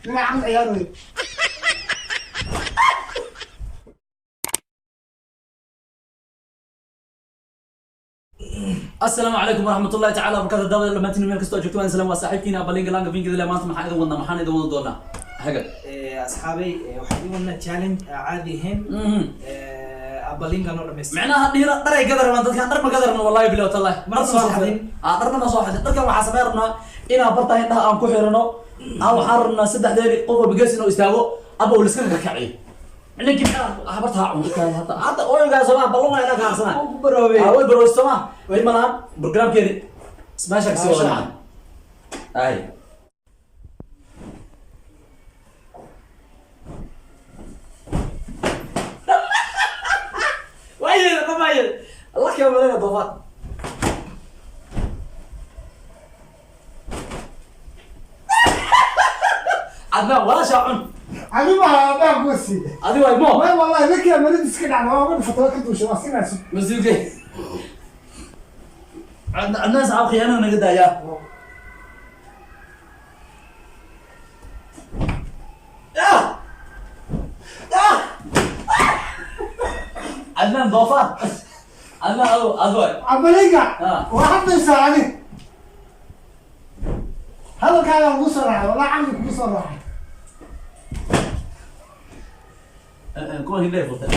Ninaa caqli ciyaar wey. Asalaamu calaykum waraxmat ullahi tacala wabarakatu. Daawada dhamaantiin meel kastoo joogto waan salaam. Waa saaxiibkiina Abalinga Langa Vingidle. Maanta maxaan idin wadnaa? Maxaan idin wada doonaa hagag? Asxaabay, waxaan idin wadnaa challenge aan caadi ahayn. Abalinga noo dhamaystir. Micnaha dhira dhar ay gada rabaan dadkan, dhar ma gada rabno, wallahi bilaw tallahi. Mar soo xadin. Ah, dharna ma soo xadin. Dharkan waxaa sameyn rabnaa inaan bartaa indhaha aan ku xirano. Aan waxaan rabnaa saddexdeeni qof walba gees inuu istaago aba uu liska kakaciyo. Ninkii maxaa habartaa cunta hadda hadda ooyogaa soo ma ballan waa inaan kaharsana. Ku baroobay. Ah, way baroobay soo ma way malahan programkeedi meesha kasii wadanaa ay. Waaye dhamaayay Allah ka malena doofaar. Cadnaan walaashaa cun. Adi baa aabbaha kuwa siiya. Adi waay mo. May, wallahi ninkaa maradiis iska dhacda waa uga dhufatay, waa ka duushay, waa siinayso. Masuuke Cadnaan saxaab khiyaanada naga daayaa. Ah! Ah! Cadnaan doofaar, Cadnaan adu adu waay. Abalinga. Ah. Waa hadlaysaa adi, hadalkaaga lagu soo raacay, wallahi caqli kugu soo raacay. Kuwan hindhay furtay.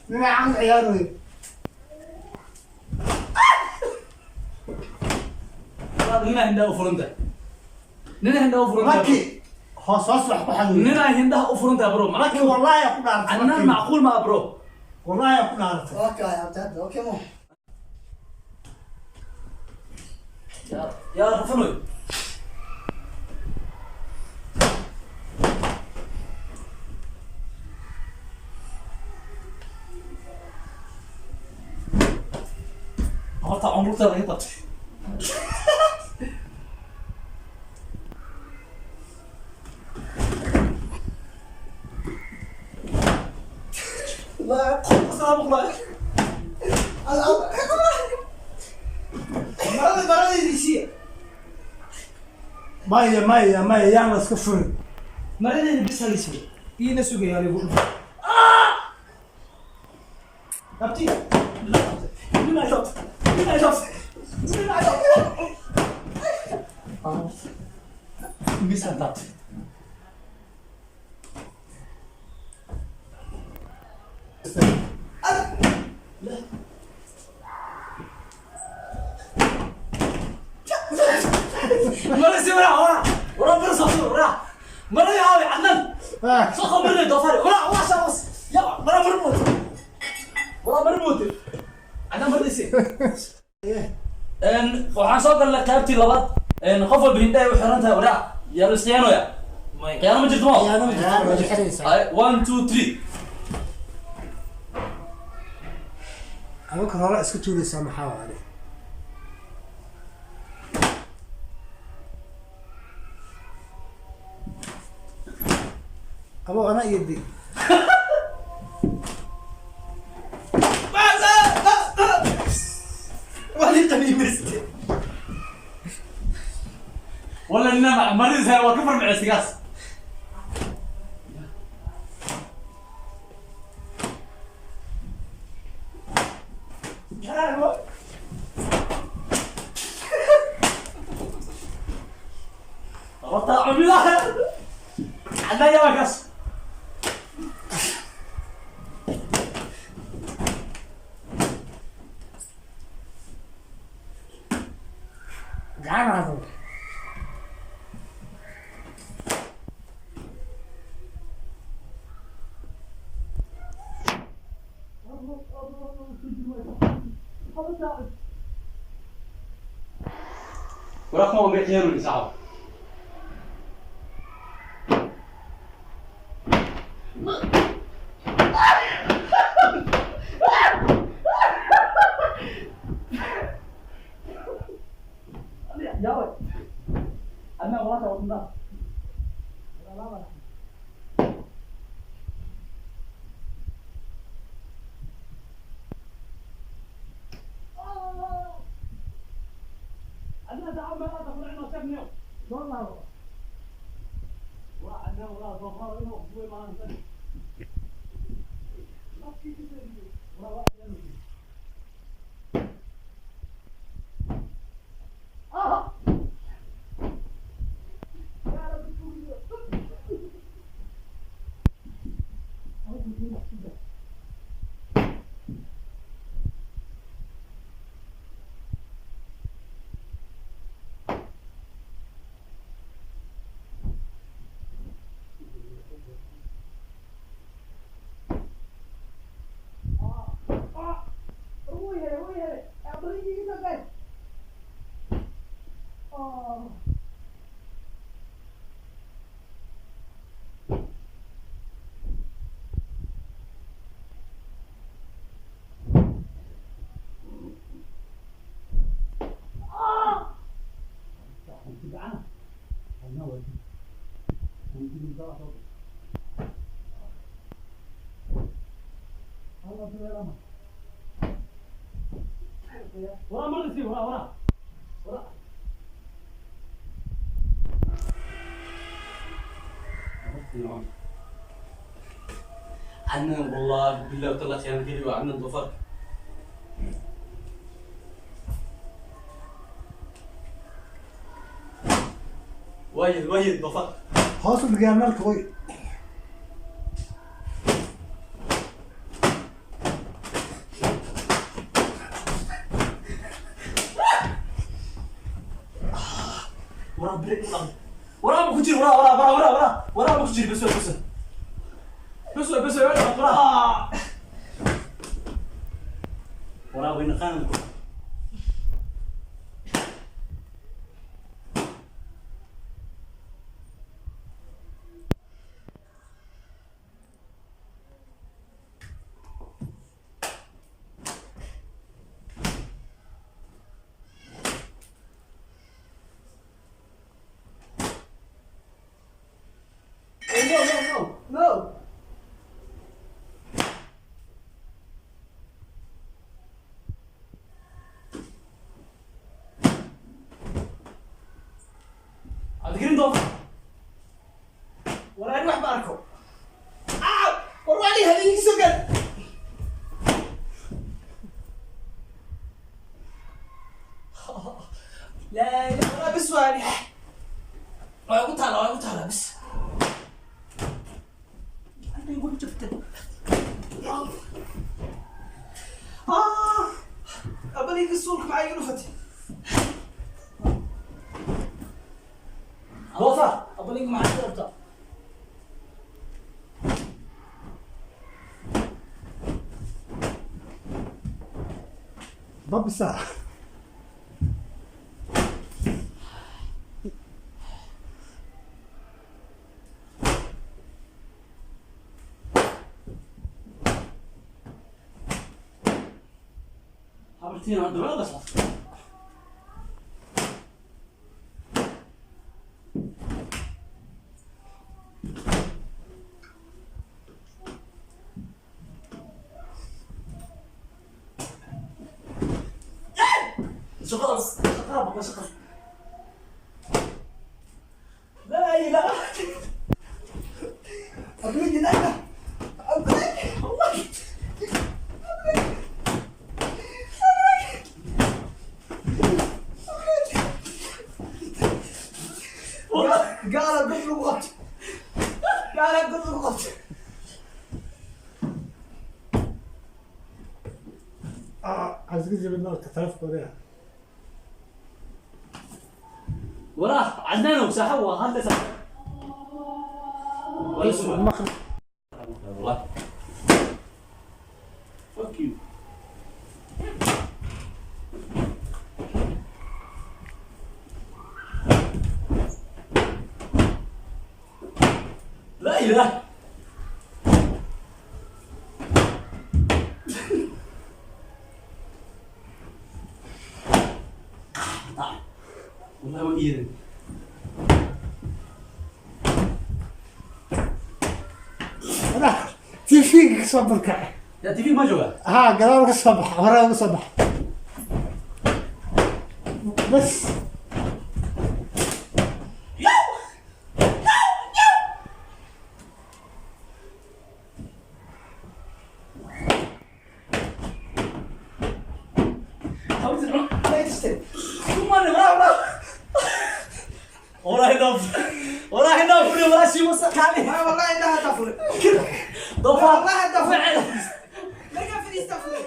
Ninaa caqli ciyaar wey. Nina hindhaha u furan tahay, nina hindhaha u furan tahay. Laki hoos hoos wax ku xanuun. Nina hindhaha u furan tahay, bro. Laki, wallahi ku dhaartay. Cadnaan macquul ma, bro. Wallahi ku dhaartay. Okay, abtaada okay mo. Yaa rafanoy. Horta cunrugta laga qabtay. Marada maradayda siiya. Maya, maya, maya, yaan la iska furin. Maradayda bis halisiyo iina sugaya aligu dhufo. Abti. Nina qabtay, nina qabtay, nina qabtay. Misaan taabtay. Mara si wara wara wara mara soo wara mara yaa Cadnaan. Ah. Soo khamrinay doofaar wara waa shaas ya mara mara mood wara mara mood Cadnaan maradaysi. Waxaan soo galnay qaybtii labaad. Qof walba hindhahay u xiran tahay. Waraa yaa la isqiyaanoya? Khiyaano ma jirto mo. Khiyaano ma jirto, waa xiraysaa. Ay, one two three. Abakar hore iska tuuraysaa, maxaa waale? Abo ana iyo di. Wala nina maradiisa waa ka farmicay sigaas. Horta cunida Cadnaan yaa kaas. Gacan hado. Waraaq ma ciyaaruni saxab. Yaa way. Adnaan walaasha wadnaa. عنا والله بالله وتالله خيانة كذي وعنا ضفرك. وايد وايد ضفرك. Hoos u dhigaa nalka way. وراه بريك وراه ما كنت وراه وراه وراه وراه وراه وراه ما كنت بس بس بس بس وراه وراه وين خان. No, no, no, no. عبد ضفر. War ani wax ma arko. Aaw! War waa lii habeenkii soo gal. Laa ilaaha waraa bis waa ani. Waa igu taala, waa igu taala bis. Gacanta igu jabtay. Ah! Abaliga suulka maxaa iga dhufatay? ضفر. Abaliga maxaa iga rabtaa? Babisa. حبرتين عند بس. شغال شغال بابا شغال. لا اله. Abaliga naga. Abaliga. Wallahi. Gaala god lagu qabtay. Gaala god lagu qabtay. Iska jebin nalka taleefanka. وراه عدنان وساحه وهذا ساحه. Maqal. والله fuck you. لا اله. والله ما إيدن. TV ka soo barkac. يا TV ma jooga. Haa, gadaal ka soo bax, hore uga soo bax. Bas. Wallahi noo, wallahi noo furi, walaashii wasaqaali. Ma wallahi indhaha taa furay. Doofaar. Wallahi taa furay. Markaa fadhiistaa furay.